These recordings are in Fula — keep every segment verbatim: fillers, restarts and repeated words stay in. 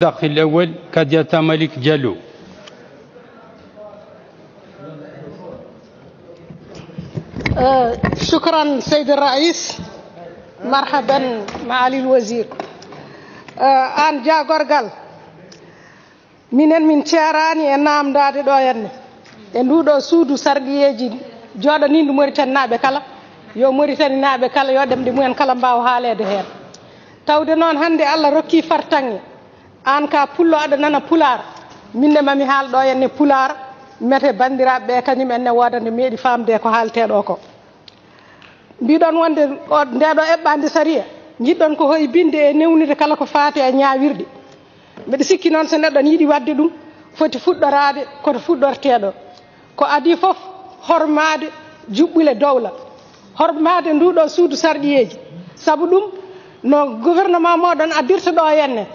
الأخ الأول كادياتا ملك جالو. آه، شكرا سيد الرئيس. مرحبا معالي الوزير. آه، aan jaagorgal, minen min ceeraani e naamndaade ɗo henne e nduu ɗoo suudu sarɗiyeeji jooɗaniindu Moritaninaaɓe kala. Yo Moritaninaaɓe kala, yo ɗemɗe mumen kala mbaaw haaleede heen. Tawde noon hannde Allah rokkii fartaŋŋe, aan ka pullo aɗa nana pulaar, min ne mami haal ɗo henne pulaar, mete banndiraaɓe ɓe kañum en ne wooda nde meeɗi faamde ko haaltee ɗo ko. Mbiɗon wonde o, nde ɗo eɓɓaande sariya, njiɗɗon ko hoybinde e newnude kala ko faati e ñaawirɗe. Mbeɗa sikki noon so neɗɗo ne yiɗi waɗde ɗum, foti fuɗɗoraade koto fuɗɗortee ɗo. Ko adii fof hormaade juɓɓule dowla, hormaade nduu ɗoo suudu sarɗiyeeji. Sabu ɗum no gouvernement mooɗon addirta ɗo henne,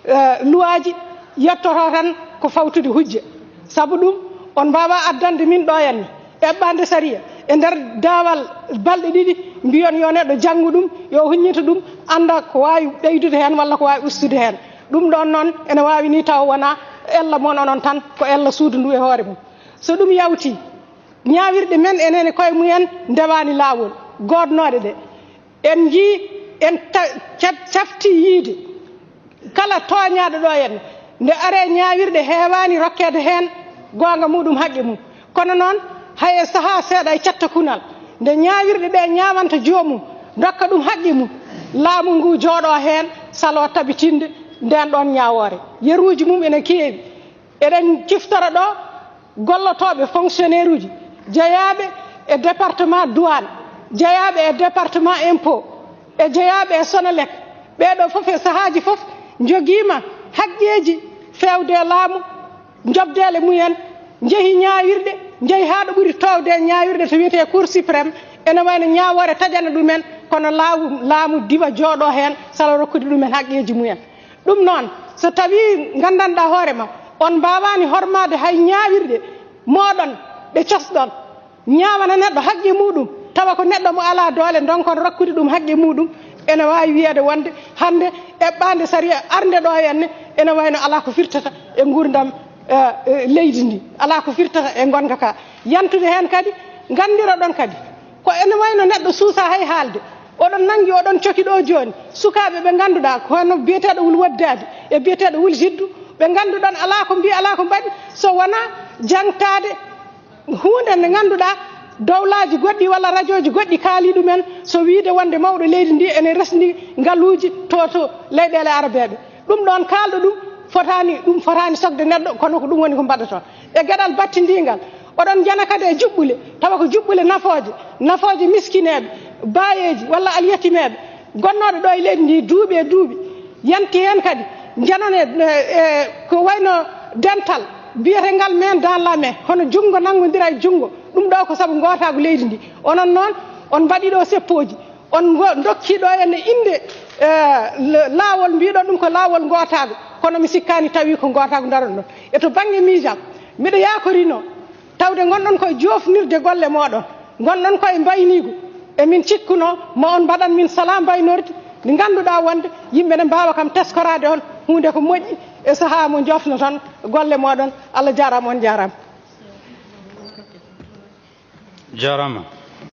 eh, luwaaji yettoto tan ko fawtude hujja. Sabu ɗum on mbaawaa addande min ɗo henne eɓɓaande sariya e nder daawal balɗe ɗiɗi, mbiyon yo neɗɗo janngu ɗum, yo huññito ɗum, annda ko waawi ɓeydude heen walla ko waawi ustude heen. Ɗum ɗoon noon ene waawi ni taw wonaa ella mon onon tan, ko ella suudu ndu e hoore mum. So ɗum yawtii, ñaawirɗe men enen e koye mumen ndewaani laawol, goodnooɗe ɗe. En njii, en ta-, ca-, caftii yiide kala tooñaaɗo ɗo henne, nde aree ñaawirɗe heewaani rokkeede heen goonga muɗum, haqqe mum. Kono noon, hay e sahaa seeɗa e cetta kunal, nde ñaawirɗe ɗe ñaawanta joomum, ndokka ɗum haqqe mum, laamu ngu jooɗo heen, saloo tabitinde ndeen ɗoon ñaawoore. Yeruuji mum ene keewi. Eɗen ciftora ɗo gollotooɓe, fonctionnaire uji, jeyaaɓe e département douane, jeyaaɓe e département impôt, e jeyaaɓe e Sonelec. Ɓee ɗoo fof e sahaaji fof njogiima haqqeeji feewde e laamu, njoɓdeele mumen, njehi ñaawirɗe, njehi haa ɗo ɓuri toowde e ñaawirɗe to wiyetee Cour suprême, ene wayno ñaawoore taƴana ɗumen, kono laawu-, laamu diwa jooɗo heen, salo rokkude ɗumen haqqeeji mumen. Ɗum noon, so tawii nganndanɗaa hoore ma, on mbaawaani hormaade hay ñaawirɗe mooɗon ɗe cosɗon, ñaawana neɗɗo haqqe muɗum, tawa ko neɗɗo mo alaa doole, ndonkon rokkude ɗum haqqe muɗum, ene waawi wiyeede wonde hannde eɓɓaande sariya arnde ɗo henne ene wayno alaa ko firtata e nguurndam, eh, eh, leydi ndi, alaa ko firtata e ngonka ka. Yantude heen kadi, nganndiroɗon kadi, ko ene wayno neɗɗo suusaa hay haalde. Oɗon nanngi, oɗon coki ɗo jooni sukaaɓe ɓe ngannduɗaa, ko hono biyeteeɗo Wul Waddaadi e biyeteeɗo Wul Jiddu, ɓe ngannduɗon alaa ko mbii, alaa ko mbaɗi, so wonaa jaŋtaade huunde nde ngannduɗaa dowlaaji goɗɗi walla rajooji goɗɗi kaali ɗumen, so wiide wonde mawɗo leydi ndi ene resndi ngaluuji to, to leyɗeele arabeeɓe. Ɗum ɗoon kaalɗo ɗum fotaani, ɗum fotaani sokde neɗɗo, kono ko ɗum woni ko mbaɗaton. E geɗal battindiingal, oɗon njana kadi e juɓɓule, tawa ko juɓɓule nafooje, nafooje miskineeɓe, baayeeji walla alyatimeeɓe gonnooɗo ɗo e leydi ndi duuɓi e duuɓi. Yanti heen kadi, njanon e, e, e ko wayno dental biyetengal main dans la main, hono junngo nanngondira e junngo. Ɗum ɗo ko sabu ngootaagu leydi ndi. Onon noon, on mbaɗi ɗo seppooji, on ngo-, ndokki ɗo henne innde, eh, la-, laawol, mbiɗon ɗum ko laawol ngootaagu, kono mi sikkaani tawi ko ngootaagu ndaron ɗon. E to bannge miijam, miɗo yaakorino tawde ngonɗon koye joofnirde golle mooɗon, ngonɗon koye mbayniigu, emin cikkuno ma on mbaɗan min sala mbaynordi ndi ngannduɗaa wonde yimɓe ne mbaawa kam teskoraade on huunde ko moƴƴi e sahaa mo joofnoton golle mooɗon. Allah jaaraama, on jaaraama. Jaaraama.